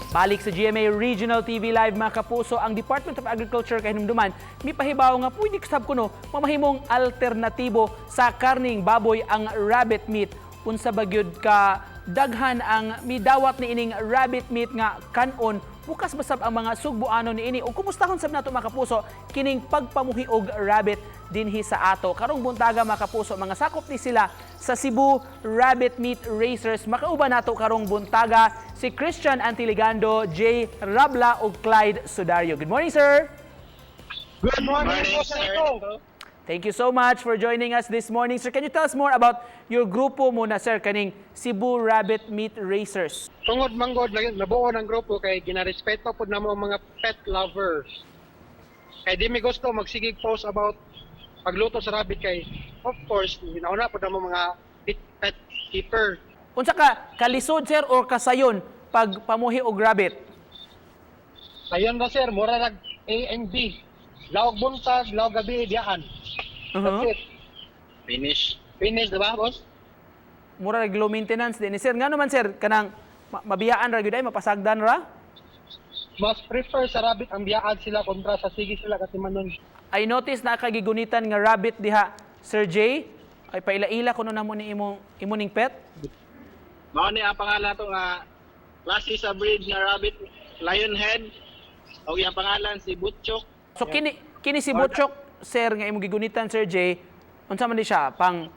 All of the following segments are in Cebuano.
Balik sa GMA Regional TV Live, mga kapuso, ang Department of Agriculture kahinumduman mipahibaw nga pwede sab kuno mamahimong alternatibo sa karning baboy ang rabbit meat. Unsa ba gyud ka daghan ang midawat ni ining rabbit meat nga kanon? Bukas ba sab ang mga sugbuanon niini? Ug kumustahon sab nato, mga kapuso, kining pagpamuhi og rabbit dinhi sa ato. Karong buntaga, mga kapuso, mga sakop ni sila sa Cebu Rabbit Meat Raisers. Makauban nato karong buntaga si Christian Antiligando, Jay Rabla ug Clyde Sudario. Good morning, sir. Good morning po, Sir Rico. Thank you so much for joining us this morning. Sir, can you tell us more about your grupo muna, sir, kaning Cebu Rabbit Meat Raisers? Tungod manggod nabuo ng grupo kay ginarespeto pod namo ang mga pet lovers. Kay di mi gusto magsigig post about pagluto sa rabbit kay of course ginauna pod namo mga pet keeper. Unsa ka kalisod, sir, or kasayon pag pamuhi og rabbit? Ayon ra, sir, mura rag A and B. Lawag buntag, lawag gabi, diyaan. That's it. Finish. Finish, diba, boss? Mura rag low maintenance din ni sir. Ngano man, sir, kanang mabiyaan ra gyud ay mapasagdan ra? Mas prefer sa rabbit ang biyaan sila kontra sa sige sila kasi manon. I notice na kagigunitan nga rabbit diha, Sir Jay. Ay paila-ila kuno namo ni imong imo ning pet. Mao ni ang pangalan to nga klase sa breed nga rabbit, lion head. Og iyang pangalan si Butchok. So kini kini si Butchok, sir, nga imong gigunitan, Sir Jay, unsa man ni siya, pang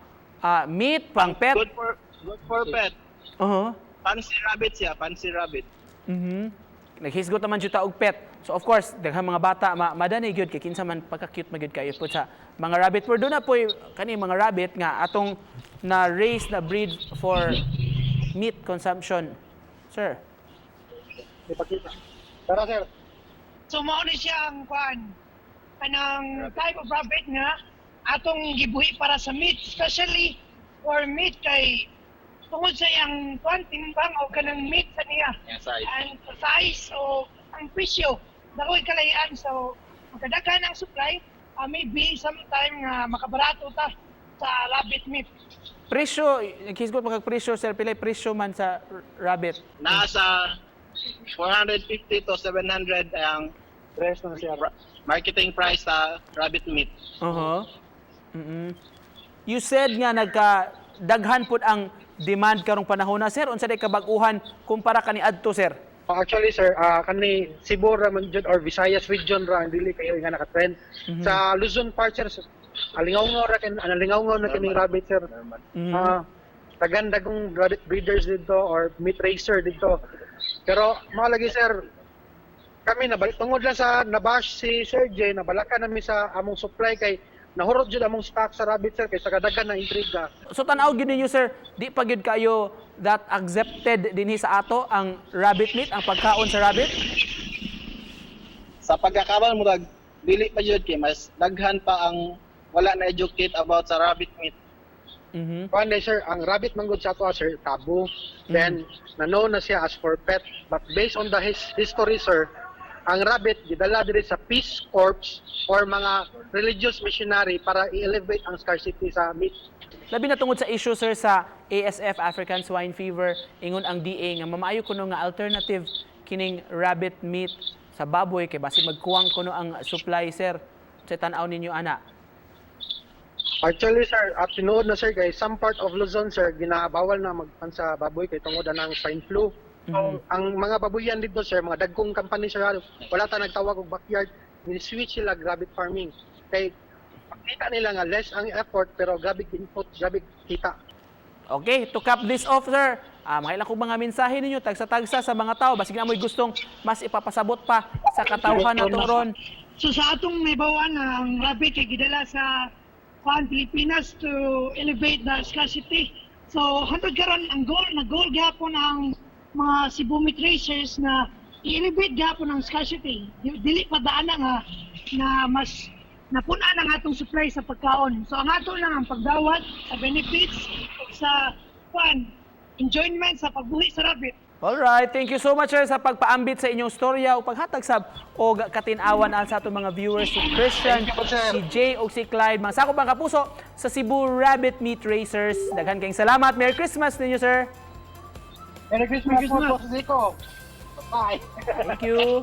meat, pang pet? Good for pet. Fancy rabbit siya, fancy rabbit. Naghisgot naman jud ta og pet. So of course, daghang mga bata madani gyud kay kinsa man pagka-cute man gyud kayo po sa mga rabbit. Pero doon na po kani mga rabbit nga atong na raise na breed for meat consumption. Sir. Ipakita. Tara, sir. So mao ni siya ang kuan kanang type of rabbit nga atong gibuhi para sa meat, especially for meat kay tungod sa iyang kuan timbang o kanang meat sa niya Yang size. And sa size o ang presyo dako'y kalahian, so magkadaghan ang supply, maybe sometime nga makabarato ta sa rabbit meat. Presyo, naghisgot mo kag presyo, sir, pilay presyo man sa rabbit? Nasa 450 to 700 ang Rest na siya. Marketing price sa rabbit meat. You said nga nagka daghan pud ang demand karong panahon na, sir. Unsa day kabag-uhan kumpara kaniadto, sir? Actually, sir, kani Cebu ra man jud or Visayas region ra ang dili kayo nga naka-trend. Sa Luzon part, sir, alingaw ra kin alingaw na kining rabbit, sir. Tagan dagong rabbit breeders dito or meat raiser dito. Pero mao lagi, sir, kami nabalik tungod lang sa nabash si Sir Jay, nabalakan nami sa among supply kay nahurot jud among stock sa rabbit, sir, kay sa kadagan na intriga. So tan-aw gyud ninyo, sir, di pa gyud kayo that accepted dinhi sa ato ang rabbit meat, ang pagkaon sa rabbit? Sa pagkakabal, murag dili pa jud kay mas daghan pa ang wala na educate about sa rabbit meat. Kuan day, sir, ang rabbit manggod sa ato, sir, taboo. Then na-known na siya as for pet. But based on the history, sir, ang rabbit gidala diri sa Peace Corps or mga religious missionary para i-elevate ang scarcity sa meat. Labi na tungod sa issue, sir, sa ASF, African Swine Fever, ingon ang DA nga mamaayo kuno nga alternative kining rabbit meat sa baboy kay basi magkuwang kuno ang supply, sir. Sa tan-aw ninyo ana? Actually, sir, at tinuod na, sir, kay some part of Luzon, sir, ginabawal na magpan sa baboy kay tungod na ng swine flu. So, ang mga baboyan dito, sir, mga dagkong company, sir, wala ta nagtawag og backyard, ni-switch sila rabbit farming. Kay makita nila nga less ang effort pero grabe input, grabe kita. Okay, to cap this off, sir, makailan kong mga mensahe ninyo, tagsa-tagsa sa mga tao, basig na mo'y gustong mas ipapasabot pa sa katawhan na ron. So sa atong nahibaw-an na ang rabbit kay gidala sa kuan Pilipinas to elevate the scarcity. So hantod karon ang goal na goal gyapon ang mga Cebu Meat Raisers na i-elevate gyapon ang scarcity. Dili pa daan na nga na mas napun-an ang atong supply sa pagkaon. So ang ato lang ang pagdawat sa benefits ug sa kuan enjoyment sa pagbuhi sa rabbit. Alright, thank you so much, sir, sa pagpaambit sa inyong storya o paghatag sab og katin-awan sa atong mga viewers, si Christian, Thank you po, sir. Si Jay ug si Clyde. Mga sakop ang kapuso sa Cebu Rabbit Meat Raisers. Daghan kayong salamat. Merry Christmas ninyo, sir. Merry Christmas po, Boss Zico. Bye. Thank you.